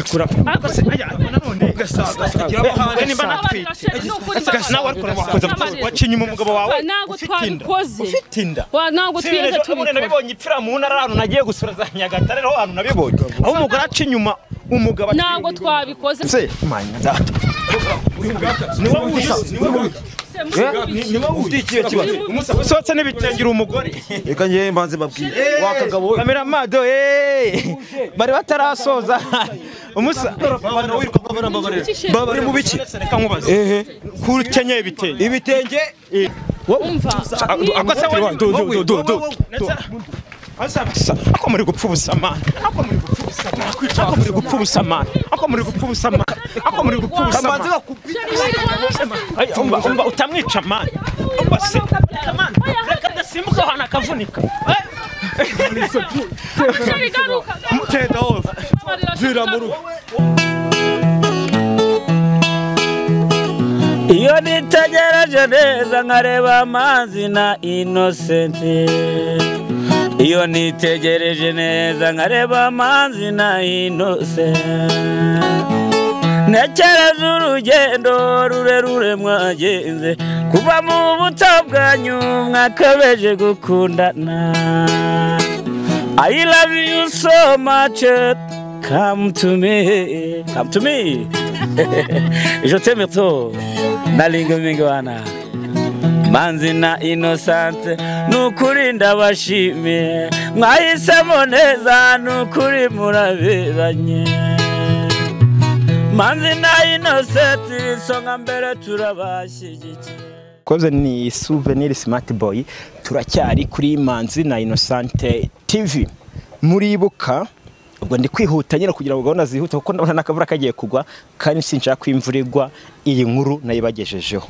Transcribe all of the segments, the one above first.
Rekura. Nimba natwite nawe ariko wakoze wacinye umugabo wawe ufite inda. Ntabwo twigeze tubikora. Nabibonye ipfira mu ntara ahantu nagiye gusura za Nyagatare aho hantu nabibonye aho umugore aca inyuma umugabo. Ntabwo twabikoze. Usohotse n'ibitengera umugore. Reka njye mbanze babwire wakagabo we kameramado bari batarasoza umusa bari mu biki. Reka nkubaze kukenyeye ibitenge ibitenge umva ako muri gupfa ubusama, ako muri gupfa ubusama, ako muri gupfa ubusama, ako muri gupfa ubusama, ako muri gupfa ubusama. Umva umva utamwica man. Umva se man. Reka ndasimbuka hano akavunika. Mutenda off. Vira mu rugo. Iyo nitegereje neza nkareba Manzi na Innocent. Iyo nitegereje neza nkareba Manzi na Innocent. Ntekereza urugendo rurerure mwagenze kuva mu buto bwanyu mwakabeje gukundana. I love you so much, come to me, come to me. Je t'aime trop, nalinga mingwana. Manzi na Innocent nukuri ndabashimiye mwahisemo neza nukuri muraberanye. Manzi na Innocent isonga mbere turabashyigikiye. Koze ni Souvenir Smart Boy, turacyari kuri Manzi na Innocent TV. Muribuka ubwo ndi kwihuta nyine kugira ngo gahunda zihute kuko ndabona nakavura kagiye kugwa kandi sinshaka kwimvura igwa. Iyi nkuru nayibagejejeho.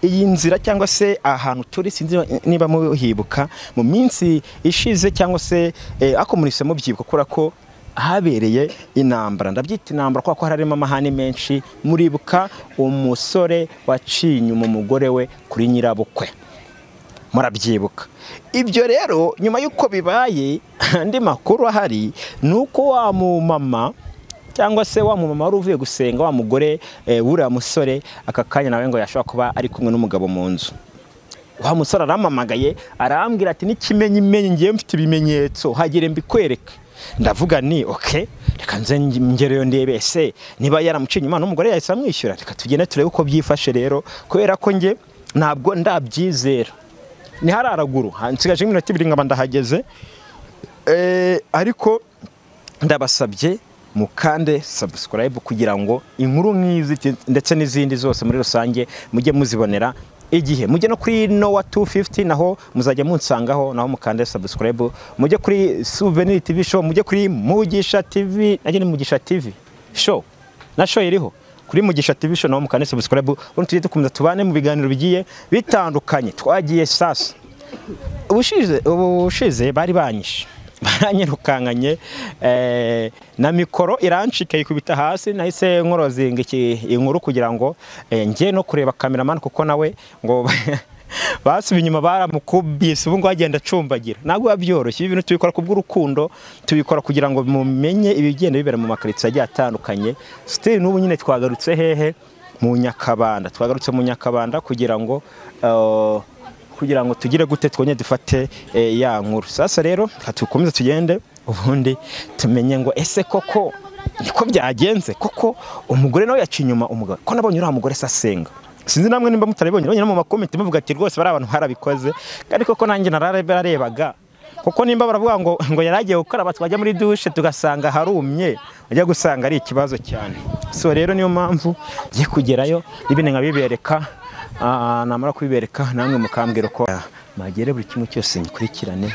Iyi nzira cyangwa se ahantu turi sinzi niba muhibuka mu minsi ishize cyangwa se ako murise mubyibuka kora ko habereye intambara. Ndabyita intambara kuko harimo amahane menshi. Muribuka umusore waciye inyuma umugore we kuri nyirabukwe, murabyibuka ibyo. Rero nyuma y'uko bibaye andi makuru ahari nuko wa mumama cyangwa se wa mumama wari uvuye gusenga wa mugore wuriya musore aka kanya nawe ngo yashobora kuba ari kumwe n'umugabo mu nzu. Wa musore aramamagaye arambwira ati n'ikimenyimenyi ngiye mfite ibimenyetso hagire mbikwereke. Ndavuga ni okay, reka nze ngereyo ndebe ese niba yaramuciye inyuma n'umugore yahise amwishyura. Reka tugende turebe uko byifashe rero kubera ko nge ntabwo ndabyizera. Ni hararaguru nsigaje iminota ibiri nkaba ndahageze, ariko ndabasabye mukande subscribe kugira ngo inkuru nk'izi ndetse n'izindi zose muri rusange mujye muzibonera igihe. Mujye no kuri Noah 250 naho muzajya munsangaho, naho mukande subscribe. Mujye kuri Souvenir TV show, mujye kuri Mugisha TV, najye ni Mugisha TV show na show iriho kuri Mugisha TV show, naho mukande subscribe. Ubundi tujye dukomeza tubane mu biganiro bigiye bitandukanye. Twagiye sasa ubushize bari banyishe baranyirukankanye na mikoro irancika ikubita hasi, nahise nkorozinga inkuru kugira ngo njye no kureba cameraman kuko nawe ngo basubi inyuma baramukubise ubu ngo agenda acumbagira. Ntabwo babyoroshye ibintu tubikora kubw'urukundo, tubikora kugira ngo mumenye ibigenda bibera mu makaritsiye agiye atandukanye. Still n'ubu nyine twagarutse hehe mu Nyakabanda, twagarutse mu Nyakabanda kugira ngo tugire gute twonye dufate ya nkuru. Sasa rero tukomeze tugende ubundi tumenye ngo ese koko niko byagenze koko umugore nawe yaciye inyuma umugabo. Ko nabonye uriya mugore sasenga, sinzi namwe nimba mutarabibonye, nabonye no mu makomenti bavuga ati rwose bari abantu harabikoze, kandi koko nanjye nararebaga kuko nimba baravuga ngo yaragiye gukaraba twajya muri douche tugasanga harumye, ujya gusanga ari ikibazo cyane. So rero niyo mpamvu ngiye kugerayo ibintu nkabibereka. Namara kubibereka namwe mukambwira ko magere buri kimwe cyose nyikurikirane.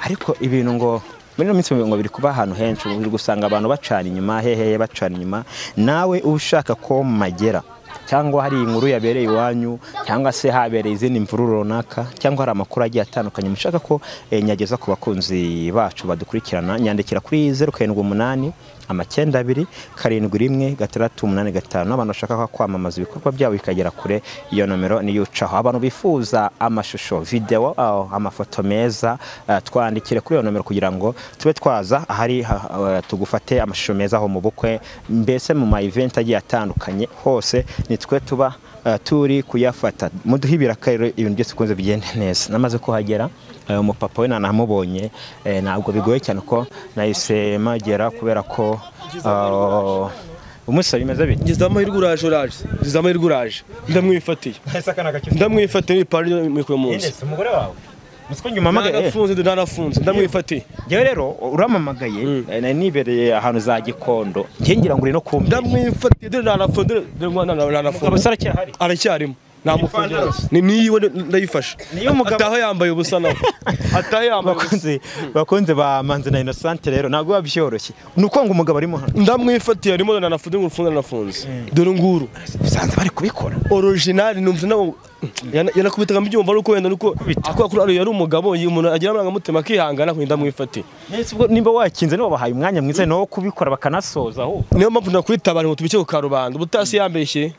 Ariko ibintu ngo muri no minsi ngo biri kuba ahantu henshi, uri gusanga abantu bacana inyuma hehe bacana inyuma. Nawe ushaka ko magera cyangwa hari inkuru yabereye iwanyu cyangwa se habereye izindi mvururu runaka cyangwa hari amakuru agiye atandukanye mushaka ko nyageza ku bakunzi bacu badukurikirana, nyandikira kuri 078 92 71 685. Abantu bashaka kwamamaza ibikorwa byabo bikagera kure, iyo nomero niyo ucaho. Abantu bifuza amashusho, video, amafoto meza, twandikire kuri iyo nomero kugira ngo tube twaza ahari tugufate amashusho meza aho mu bukwe, mbese mu ma event agiye atandukanye hose nitwe tuba turi kuyafata. Muduhe ibiraka rero ibintu byose kunze bigende neza. Namaze kuhagera, umupapa we nanamubonye, ntabwo bigoye cyane ko nahise magera kubera ko umunsi bimeze bite. Ngize amahirwe uraje ngize amahirwe uraje ndamwifatiye ndamwifatiye ipantaro muri munsi. Umugore wawe musiko nyuma amagaye narafunze narafunze ndamwifatiye. Ngewe rero uramamagaye nari nibereye ahantu za Gikondo ngira ngo uri no kumbe ndamwifatiye dore narafunze dore mwana narafunze aracyahari aracyarimo namufunze ni niwe ndayifasha ataho yambaye ubusa nawe ataho yambaye. Bakunze ba Manzi na Innocente rero ntabwo babyoroshye nuko ngo umugabo arimo hano ndamwifatiye arimo nanafunze ngufunze nanafunze dore nguru usanze bari kubikora original numva nabo yanakubitaga mbyumva ari uko wenda nuko akora yari umugabo umuntu agira amarangamutima akihangana kuko ndamwifatiye. Nese ubwo nimba wakinze nibo bahaye umwanya mwiza no kubikora bakanasoza aho niyo mpamvu nakwitabara ngo tubike ku karubanda ubutasi yambeshye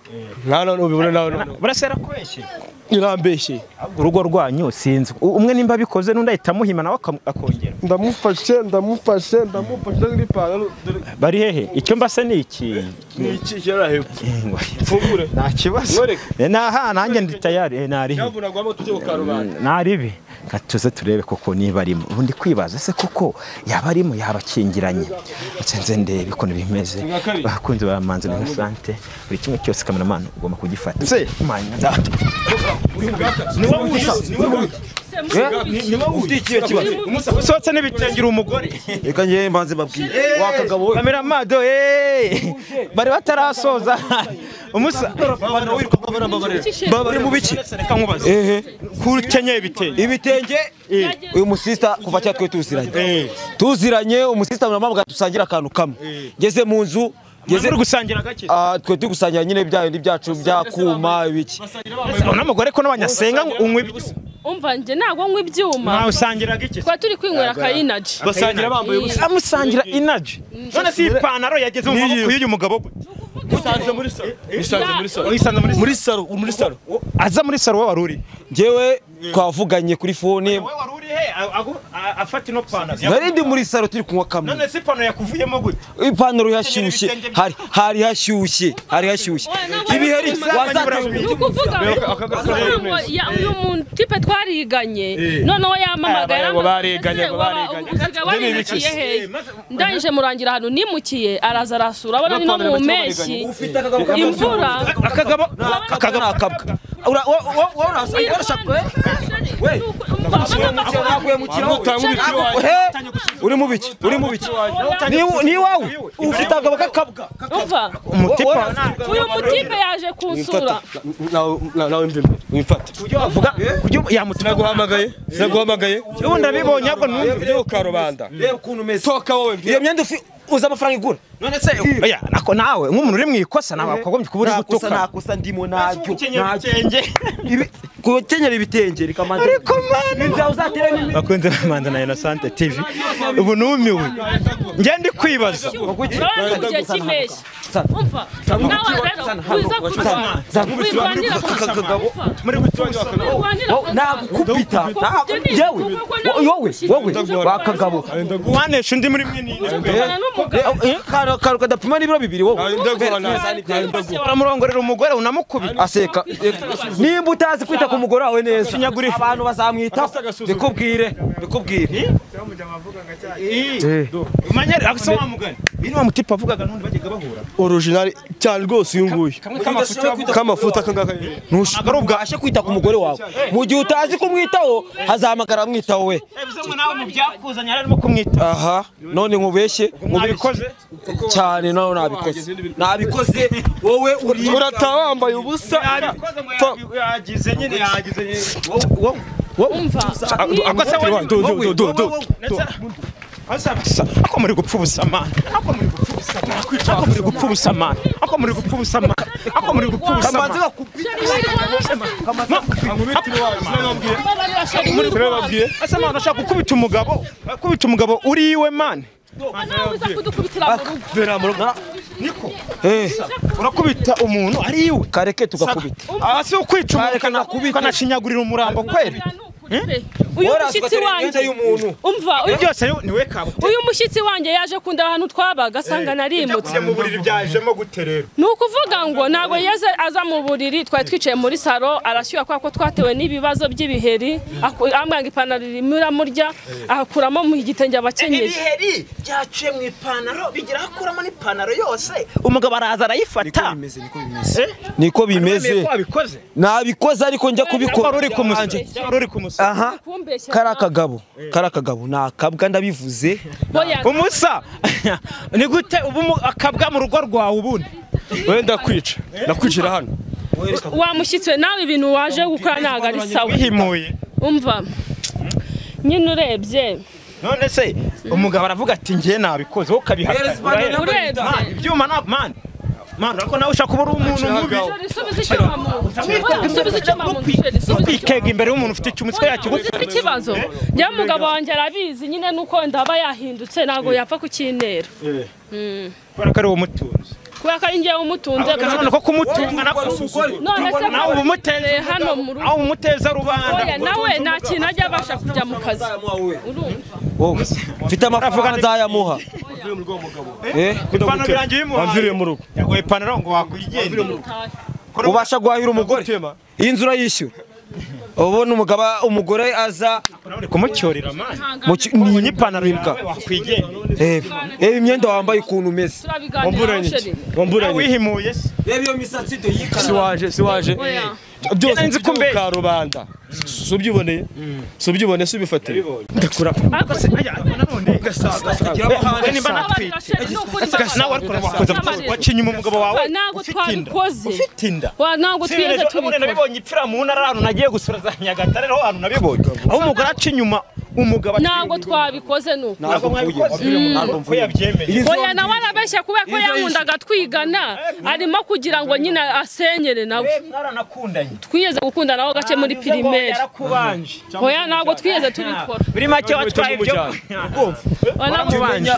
nta none ubibona nawe barasera kubeshye irambeshye urugo rwanyu sinzi umwe nimba bikoze n'undi ahita amuhima nawe akongera ndamufashe ndamufashe ndamufashe n'ipantaro bari hehe icyo mbase ni iki ni iki cyarahepfo mfungure nta kibazo naha nanjye ndi tayari nari naribi katuze turebe koko niba arimo. Ubundi kwibaza se koko yaba arimo yabakingiranye nsenze ndebe ukuntu bimeze. Bakunze ba Manzi na Innocente buri kimwe cyose cameraman ugomba kugifata. Se usohotse n'ibitengera umugore reka ngewe mbanze babwire wakagabo we cameraman bari batarasoza umusa bari mu biki reka nkubaze kukenyeye ibitenge ibitenge uyu musista kuva cyatwe tuziranye tuziranye umusista muramabwa dusangira akantu kamwe ngeze mu nzu ngeze gusangira gake twe turi gusangira nyine bya bindi byacu byakuma ibiki n'umugore ko n'abanyasenga unywa ibyuma umva nje ntabwo nywa ibyuma nawe usangira gake twa turi kwinywera ka energy basangira bambaye ubusa amusangira energy none si ipantaro yageze mu maboko y'uyu mugabo usanze muri salo usanze muri salo muri salo muri salo aza muri salo wari uri ngewe twavuganye kuri phone wowe wari uri he afata ino pantaro nari ndi muri salo turi kunywa kamwe none si ipantaro yakuvuyemo gute ipantaro yashyushye hari hashyushye hari hashyushye ibiheri wazakuvuga uyu muntu tipe twariganye noneho yamamagaye bariganye bariganye ndangije murangira ahantu nimukiye araza arasura abona ni no mu mpeshyi imvura akagabo akagabo ura we uri mu biki uri mu biki ni wawe ufite agabo kakabwa umva uyu mutipe yaje kunsura nawe mve wimfata avuga naguhamagaye naguhamagaye ubundi abibonye ahubwo numve ukarubanda reba ukuntu umeze toka wowe iyo myenda uza amafaranga igura none se oya nako nawe nk'umuntu uri mu ikosa nawe wakagombye kuba uri gutuka nakosa ndimo naryo gukenyera ibitenge rikamanza ariko mana bakunze Manzi na Innocente TV ubu numiwe nge ndi kwibaza umva nawe rero wiza kurwana nagukubita yewe wowe wakagabo wanesha undi muri mwe ni karo kadapima n'ibiro bibiri wowe uramurongorera umugore unamukubita aseka nimba utazi kwita ku mugore wawe neza abantu bazamwitaho bikubwire bikubwire umanyere akse wa mugani bino wa mutipa avugaga n'undi bajyaga bahura original cyane rwose uyu nguyu kamafuta kangaka ntushobora kwita ku mugore wawe mu gihe utazi kumwitaho hazahamagara amwitaho we bivuze nawe mu byakuzanye arimo kumwitaho aha none nkubeshye nkubikoze cyane nawe nabikoze nabikoze wowe uri urataha wambaye ubusa yagize nyine yagize umva ako muri gupfa ubusa man ako muri gupfa ubusa ako muri gupfa ubusa man ako muri gupfa ubusa man ako muri gupfa ubusa man asa man ashaka gukubita umugabo gukubita umugabo uri iwe man Nawe uza kudukubitira mu rugo. Vera mu rugo. Niko. Urakubita umuntu ari iwe. Kareke tugakubita. Ah si ukwica umuntu kanashinyagurira umurambo kweli. Uyu mushyitsi wanjye umva uyu byose niwe kabo. Uyu mushyitsi wanjye yaje kunda ahantu twabaga asanga narimutse. Mu buriri byajemo gute rero? Nukuvuga ngo ntago yeze aza mu buriri twari twicaye muri salo arashyuha kwa ko twatewe n'ibibazo by'ibiheri ambwanga ipanaro imuramurya akuramo mu igitenge abakenyeye. Ibiheri byaciye mu ipanaro bigira akuramo n'ipanaro yose umugabo araza arayifata. Niko bimeze. Niko bimeze. Nabikoze ariko njya kubikora uri kumusanje. Uri kumusanje. Aha karakagabo nakabwa ndabivuze. Umusa ni gute ubu akabwa mu rugo rwawe ubundi wenda kwica ndakwicira hano wa mushyitsi nawe ibintu waje gukora ntago ari sawa bihimuye. Umva nyine urebye none se umugabo aravuga ati ngiye nabikoze wowe ukabihakana urebye ibyuma na man man ariko nawe ushaka kuba uri umuntu mubi. Subiza icyuma mu nzu. Kwikega imbere y'umuntu ufite icyuma yakigutse ikibazo. Njye mugabo wanjye arabizi nyine nuko ndaba yahindutse ntago yapfa kukintera. Kubera ko ari umutunzi. Kubera ko ari njye umutunze. None ko kumutunga nako nawe ubumuteze hano mu rugo. Aho umuteza rubanda. Oya nawe nta kintu ajya abasha kujya mu kazi. Urumva? Wowe mfite amafaranga nzayamuha. Ipantaro birangiye wamviriye mu rugo. Yagoye ipantaro ngo wakwigendera. Ubasha guhahira umugore. Iyi nzu urayishyura. Ubona umugabo umugore aza kumucyorera mani. Ni ipantaro yawe wakwigendera. Reba imyenda wambaye ukuntu umeze. Wamburanye. Wihimuye se. Reba iyo misatsi do yikara. Si waje. Byose nzi ko mbe karubanda. Subyiboneye. Subyibone subifate. Ndakura. Nimba natwite. Nawe ariko wakoze wacinya umugabo wawe. Ntago twabikoze. Ufite inda. Wa ntago twigeze tubikora. Nabibonye ipfira mu ntara ahantu nagiye gusura za Nyagatare aho hantu nabibonye. Aho umugore aca inyuma umugabo ntabwo twabikoze nuko. Ntabwo mwabikoze. Yabyemeye. Oya nawe arabeshya kubera ko yankundaga twigana arimo kugira ngo nyine asenyere nawe. Mwaranakundanye. Twigeze gukundana nawe gace muri primaire. Yarakubanje. Oya ntabwo twigeze tubikora. Biri make watwaye ibyo. Waramubanje.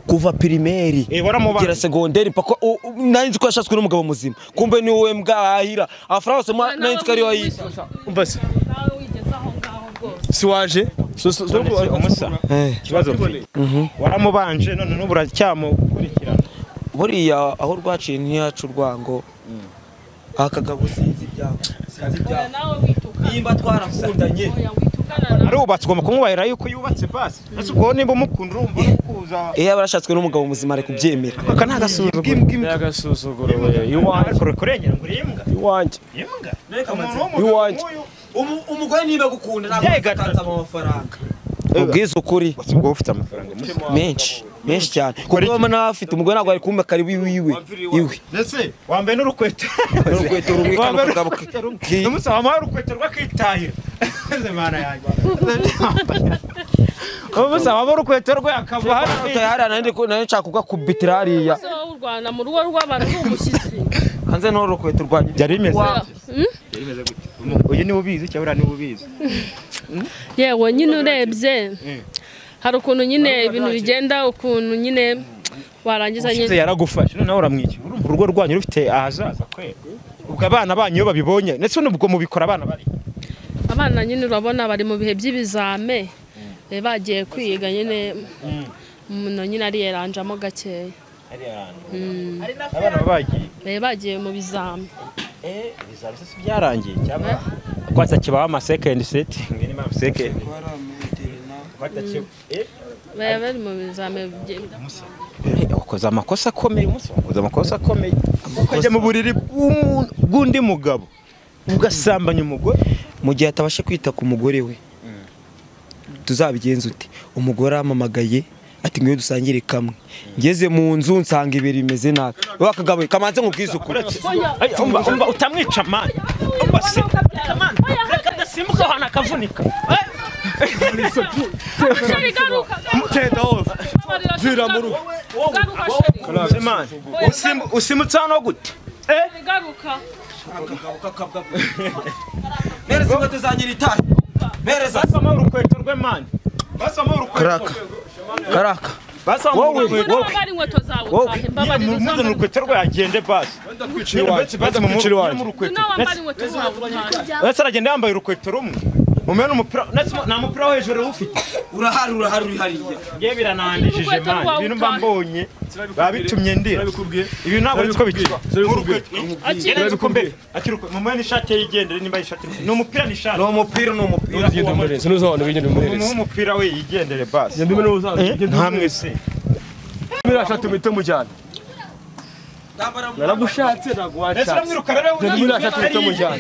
Kuva primaire kugera secondaire pako nari nzi ko yashatswe n'umugabo muzima kumbe ni wowe mbwahira amafaranga yose nari nzi ko ari wayize. Umva se si waje umusa ikibazo mfite waramubanje none n'ubu uracyamukurikirana. Buriya aho rwaciye ntiyacu urwango akagabo sinzi ibyago nimba twarakundanye arubatse ugomba kumwubahira yuko yubatse basi. Ese ubwo nimba umukunda urumva kuza iyo abarashatswe n'umugabo muzima ari kubyemera. Aka nta gasuzuguro. Agasuzuguro we iwanjye kurengera ngo urimbwa iwanjye imbwa iwanjye umugore niba gukunda ntabwo akanza amafaranga. Ubwiza ukuri ubwo ufite amafaranga menshi menshi cyane kuko mama afite umugore ntabwo ari kumba kari wiwe iwe. Ndetse wambaye n'urukweto rumwe kano kagabo n'umusa wambaye urukweto rwakitahira. Mana yanjye. Umusa wambaye urukweto rwe akava hano hariya nandi nari nshaka kugakubitira hariya. U Rwanda mu rugo rw'abantu umushyitsi. Hanze no urukweto rwanjye byari bimeze. Byari bimeze gute? Uyu ni ubizi cyangwa ni ubizi? Yewe nyine urebye hari ukuntu nyine ibintu bigenda ukuntu nyine warangiza nyine yaragufashe none nawe uramwishyura urumva urugo rwanyu rufite ahazaza kwe. Ubwo abana banyu iyo babibonye ndetse n'ubwo mubikora abana bari abana nyine urabona bari mu bihe by'ibizame bagiye kwiga nyine umuntu nyine ariyeranjamo gakeya. Abana bagiye bagiye mu bizame. Ibizame se byarangiye cyangwa kwatsa kibaho ama second set ngene ma second bari mu bizame. Ukoze amakosa akomeye umunsi wakoze amakosa akomeye ukajya mu buriri bw'undi mugabo ugasambanya umugore mu gihe atabasha kwita ku mugore we. Tuzabigenza ute? Umugore amamagaye ati ngiye dusangire kamwe ngeze mu nzu nsanga ibiri bimeze nabi wakagabe kamanze nkubwize ukuri. Umva utamwica man umva se man reka ndasimbuka hana akavunika. Mutenda off vira mu rugo. Usimutse hano gute? Garuka Mereza inkweto zanjye itahe. Mereza basoma urukweto rwe man. Basoma urukweto. Karaka. Karaka. Wowe wambara inkweto zawe utahe mbabarira muzana urukweto rwe agende basi. Wambara inkweto zawe utahe. Ese aragenda yambaye urukweto rumwe. Umena umupira nta mupira wo hejuru ufite. Urahari urahari uri hariya. Ngiye biranandijije man. Ibintu mba mbonye babitumye ndira. Ibi ntabwo nzi ko bikiba. Akirukwe mumena ishati yigendere nimba ishati. Ni umupira ni ishati. Ni umupira ni umupira. Ugende umuhereze n'uzabona ugende umuhereze. Umupira we yigendere basi. Genda umene uzaza. Nta mwese. Mira shati umite mujyana. Naragushatse ntabwo wanshatse. Ese uramwiruka rero. Genda umene shati umite mujyana.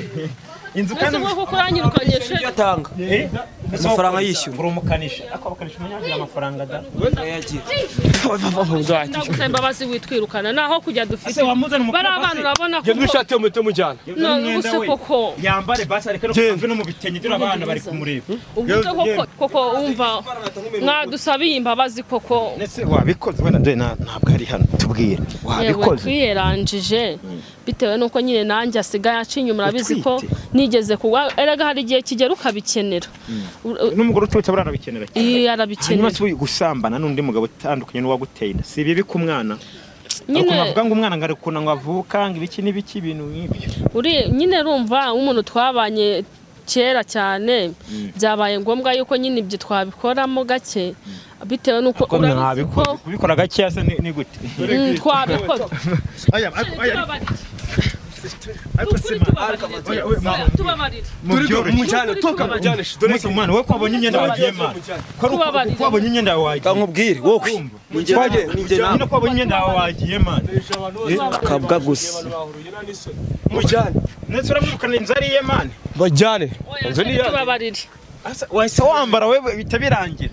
Inzu kandi kuko uranyirukanyije yatanga amafaranga yishyura urumukanisha ako bakanisha umunyagira amafaranga da yagira ndagusaba imbabazi witwirukana naho kujya dufite bari abantu urabona ko genda ushate umute mujyana ubuse koko yambare basi areke no kuva no mu bitenye dore abana bari kumureba ubuse koko koko umva mwadusabiye imbabazi koko ndetse wabikoze wenda dore ntabwo ari hano tubwire wabikoze twiyeranjije bitewe nuko nyine nanjye asigaye aca inyuma urabizi ko nigeze kuba erega hari igihe kigera ukabikenera n'umugore utwite arabikenera iyo arabikenera hanyuma gusambana n'undi mugabo utandukanye n'uwaguteye inda si bibi ku mwana nyine navuga ngo umwana ngo arikuna ngo avuka ngo ibiki n'ibiki ibintu nk'ibyo uri nyine rumva umuntu twabanye kera cyane byabaye ngombwa yuko nyine ibyo twabikoramo gake bitewe nuko urabizi ko kubikora gake se ni gute twabikora aya mujyane toka mujyane dore umwana we kwabonye imyenda wagiye man ko wabonye imyenda wagiye nkubwire wowe twagiye nyine ko wabonye imyenda wagiye man akabwa gusa mujyane ndetse uramwirukana inzu ari iye man bajyane inzu ni tubabarire wahise wambara we bita birangira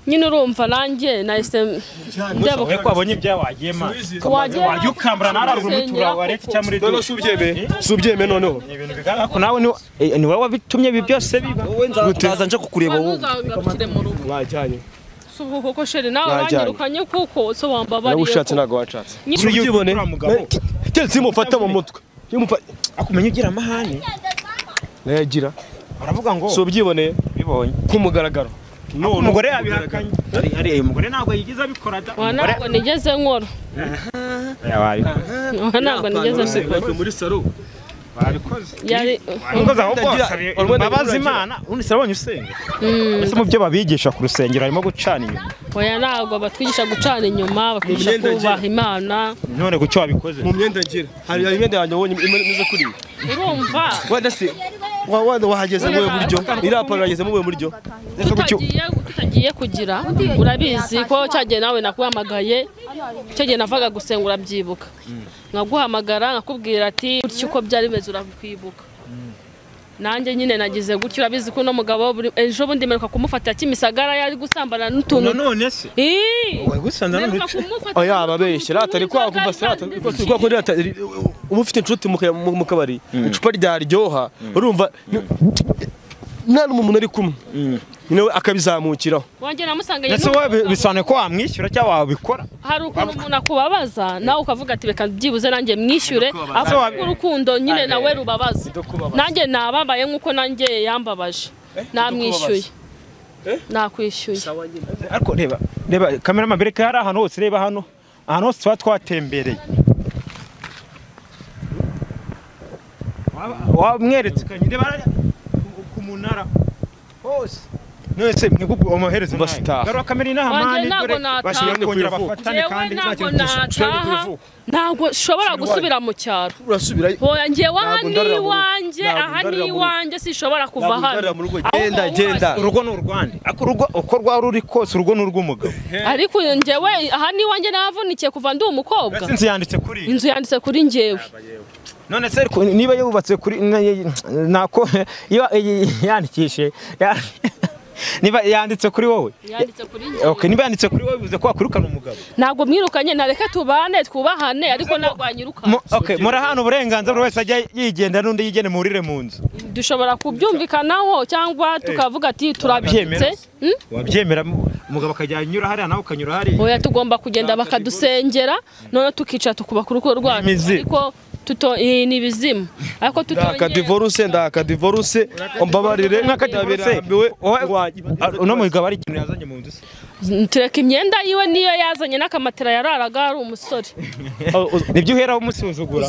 nyine urumva nanjye nahise ndeba ko wabonye ibya wagiye man wajya ukambara nararuguru mutura wa leta cyangwa muri none si ubyeme noneho ibintu bigaragara ko nawe ni wowe wabitumye ibi byose biba wowe nzaza nje kukureba wowe mwajyanye si ubwo koko sheri nawe wanyirukanye kuko so wambabariye nagushatse ntabwo wanshatse ubyibone keretse iyo umufata mu mutwe akumenya ugira amahane nayagira baravuga ngo si ubyiboneye bibonye ku mugaragaro umugore yabihakanye ari umugore ntabwo yigeze abikora da ntabwo nigeze nkora ntabwo nigeze mbikora muri salo babikoze wabikoze ahubwo babaza Imana undi sarabonye usenga ese mu byo babigisha ku rusengero harimo gucana inyuma oya ntabwo batwigisha gucana inyuma batwigisha kubaha Imana none gucyo wabikoze mu myenda ngira hari imyenda yanjye wabonye imeze kuri urumva wenda se wanda wahageze mu buryo irapano yageze mu buryo tutagiye kugira urabizi ko cyagiye nawe nakuhamagaye cyagiye navaga gusenga urabyibuka nkaguhamagara nkakubwira ati gutyo uko byari bimeze urakwibuka nanjye nyine nagize gutyo urabizi ko uno mugabo ejo bundi mperuka kumufata Kimisagara yari gusambana n'utuntu none se oya ababeshya rata ari kwa kumva se rata kwa kundi rata uba ufite inshuti mu kabari icupa ryaryoha urumva nta n'umuntu ari kumwe nyine we akabizamukiraho wanjye namusanganye ese wowe bisobanuye ko wamwishyura cyangwa wabikora hari ukuntu umuntu akubabaza nawe ukavuga ati reka byibuze nanjye mwishyure aho urukundo nyine nawe rubabaza nanjye nababaye nk'uko nanjye yambabaje namwishyuye nakwishyuye ariko reba reba kameramani bereka hari ahantu hose reba hano ahantu hose tuba twatembereye wamweretse reba ku munara hose nese mwebwe umuhereze Basitaha. Garuka kamera inaha Wanjye mani ntabwo dore nataha. bashobora kongera bafatane kandi nta ntabwo kintu nataha ntabwo nshobora gusubira mu cyaro urasubirayo Hoya njyewe aha Ntabwo ni ndarira mu rugo. iwanjye Ntabwo aha ni ndarira mu rugo. iwanjye sinshobora kuva Ntabwo hano ndarira mu rugo. Ahubwo Genda, wowe genda. Urugo ni urwande ariko urugo uko rwaba ruri kose urugo ni urw'umugabo ariko njyewe aha ni iwanjye navunikiye kuva ndi umukobwa Mbese inzu yanditse kuri inzu yanditse kuri njyewe none se ariko niba yubatse kuri nako iyo yandikishe niba yanditse kuri wowe yanditse kuri njyewe okay niba yanditse kuri wowe bivuze ko wakwirukana umugabo ntabwo mwirukanye nareke tubane twubahane ariko ntabwo wanyirukana okay murahana uburenganzira buri wese ajya yigenda n'undi yigene murire mu nzu dushobora kubyumvikanaho cyangwa tukavuga ati Wabyemera turabitse Hmm? wabyemera umugabo akajya anyura hariya nawe ukanyura hariya oya tugomba kugenda bakadusengera none tukicara tukubaka urugo rwacu Imizi. ariko tuto ni ibizimu ariko ndaka divorce ndaka divorce umbabarire Mwaka divorce. ndabirambiwe Uno mugabo ari ikintu yazanye mu nzu se Tureka imyenda yiwe niyo yazanye n'akamatera yararaga ari umusore. Nibyo uheraho umusuzugura.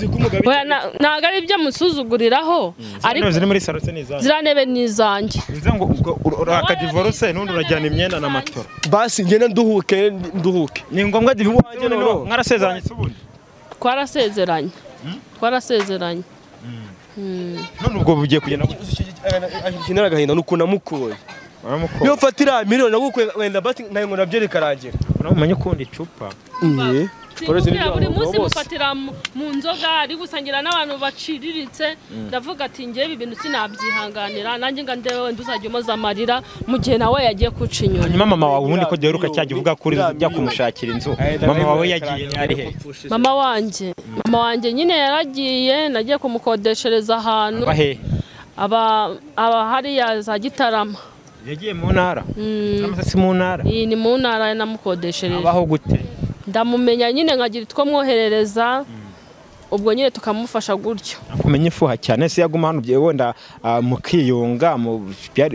Ntabwo ari ibyo musuzuguriraho, ariko ziri muri salo se nizanjye. Ziriya ntebe ni izanjye. Bivuze ngo uraka divorce n'undi urajyana imyenda na matora. Basi ngenda nduhuke. Ni ngombwa mwarasezeranye se ubundi? Twarasezeranye. Twarasezeranye. None ubwo bugiye kugenda ikinara agahinda nuko namukoye. Yo fatira miliyoni nagukwe wenda bati nayo ngo nabyere karangira. Uramenye ukundi icupa. Buri munsi mufatira mu nzoga ari gusangira n'abantu baciriritse, ndavuga ati ngiye ibi bintu sinabyihanganira nanjye nga ndebe wenda uzajya umoza amarira mu gihe nawe yagiye kuca inyuma. Hanyuma mama wawe ubundi ko duheruka cyajya uvuga kuri ujya kumushakira inzu, mama wawe yagiye ari he? Mama wanjye nyine yaragiye, nagiye kumukodeshereza ahantu aba hariya za Gitarama. Yagiye mu ntara? Si mu ntara? Iyi ni mu ntara namukodeshereje. Abaho gute? Ndamumenya nyine nkagira itwo mwoherereza, ubwo nyine tukamufasha gutyo. Kumenya ifuha cyane se yaguma hano wenda mukiyunga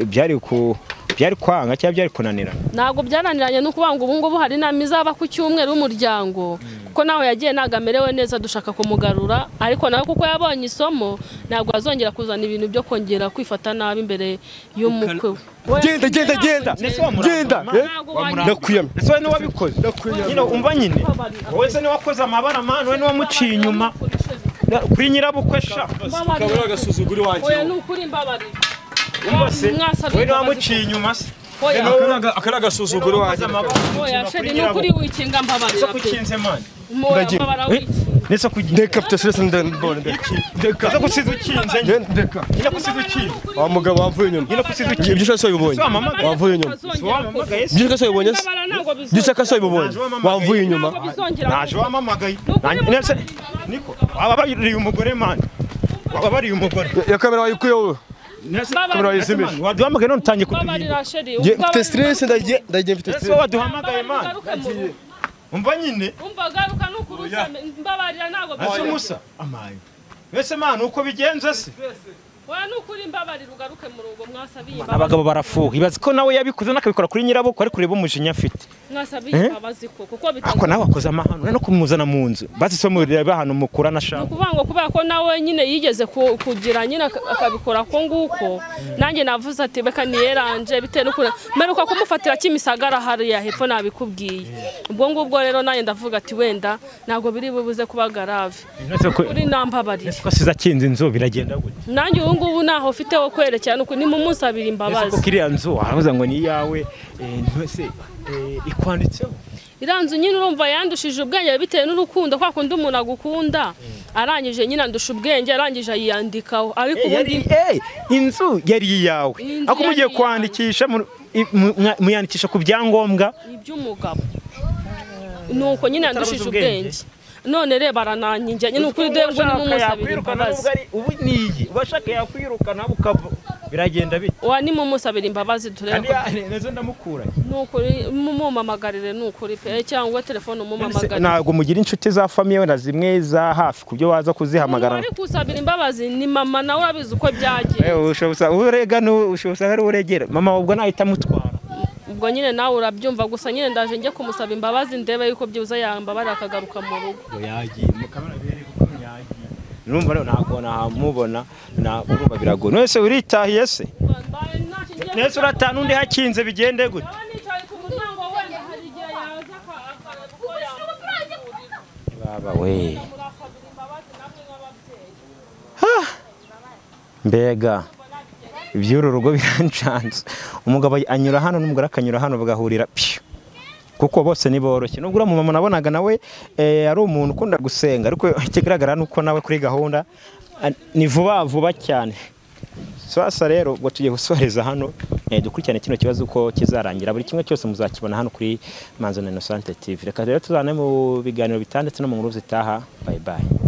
byari kwanga cyangwa byari kunanira? Ntabwo byaraniranye, no kuvuga ngo ubu ngubu hari inama izaba ku cyumweru y'umuryango, kuko nawe yagiye ntabwo amerewe neza, dushaka kumugarura, ariko nawe kuko yabonye isomo ntabwo azongera kuzana ibintu byo kongera kwifata nabi imbere y'umukwe we. Genda genda genda genda. Ndakwiyamye. Ese wowe niwabikoze? Nyine umva nyine wowe se niwakoze amabara mani, wowe niwamuciye inyuma kuri nyirabukwe sha. Kabura agasuzuguro wanjye. Oya ni ukuri mbabarira. Wowe niwamuciye inyuma se. Akari agasuzuguro wanjye. Oya sheri ni ukuri wikinga mbabarira pe. Nese kugira ndeka mfite stress ndabona ndeka. Nese gusiza ukinze ndeka. Nyine gusiza ukinze. Wa mugabo wavuye inyuma. Nyine gusiza ukinze. Ibyo ushaka ubonye. Wavuye inyuma. Ibyo ushaka ubonye. Ibyo ushaka ubonye. Wavuye inyuma. Naje wamamagaye. Nese niko waba bariye umugore man. Waba bariye umugore. Ya kamera wayikuye wowe. Kamera wayizimije. Waduhamagaye none utangiye kuduhimba. Mfite stress ndagiye mfite stress. Waduhamagaye man. Umva nyine. Umva garuka nukurusa mbabarira ntago bizo. Musa amaye. Wese man uko bigenze se? Oya nukuri mbabarira ugaruke mu rugo mwasabiye imbabazi. Abagabo barafuha. Ibaze ko nawe yabikoze nakabikora kuri nyirabukwe ari kureba umujinya afite. Mwasabiye imbabazi ko kuko bitako. Ako nawe akoze amahano no kumuzana mu nzu. Basi so mureba hano mukura na shaka. Nukuvuga ngo kubera ko nawe nyine yigeze kugira nyine akabikora ko nguko. Nanjye navuze ati beka niyeranje bitewe n'ukuri. Meruka kumufatira Kimisagara hariya hepfo nabikubwiye. Ubwo ngubwo rero nanjye ndavuga ati wenda ntabwo biri bubuze kuba garave. Kuri nambabarira. Ko siza kinze inzu biragenda gute? Nanjye ubu ngubu naho ufite wo kwerekera nuko ni mumusabira imbabazi. Ese ko kiriya nzu aravuze ngo ni iyawe ntose ikwanditseho. Iriya nzu nyine urumva yandushije ubwenge bitewe n'urukundo kwa kundi umuntu agukunda, arangije nyine andusha ubwenge arangije ayiyandikaho, ariko ubundi inzu yari iyawe ako mugiye kwandikisha muyandikisha ku byangombwa iby'umugabo nuko nyine yandushije ubwenge. None reba aranankingira nyine ukuri dore ngo nimumusabire imbabazi. Ubu niyi ubashaka yakwirukana ukava biragenda bite? Wa nimumusabire imbabazi turebe. Kandi nezo ndamukura. Nukuri mumumamagarire nukuri pe cyangwa telefone umumamagarire. Ntabwo mugira inshuti za famille wenda zimwe za hafi kubyo waza kuzihamagara. Ari kusabira imbabazi ni mama nawe urabizi uko byagiye. Ushobora urega ushobora ari uregera mama ubwo nahita mutwara. Ubwo nyine nawe urabyumva gusa nyine ndaje njye kumusaba imbabazi ndebe yuko byibuza yambabara akagaruka mu rugo. Yagiye mu kamera bere kuko yagiye. Urumva rero ntabwo namubona na urumva biragoye. None uritahiye se? Nese uratana undi hakinze bigende gute? Baba we. Mbega iby'uru rugo birancanze. Umugabo anyura hano n'umugore akanyura hano bagahurira pyo. Kuko bose ni boroshye. Nubwo uriya mumama nabonaga nawe ari umuntu ukunda gusenga ariko ikigaragara nuko nawe kuri gahunda ni vuba vuba cyane. Sasa rero ubwo tugiye gusoreza hano dukurikirane kino kibazo uko kizarangira. Buri kimwe cyose muzakibona hano kuri Manzi na Innocente TV. Reka rero tuzane mu biganiro bitandatu no mu nkuru zitaha. Bye bye.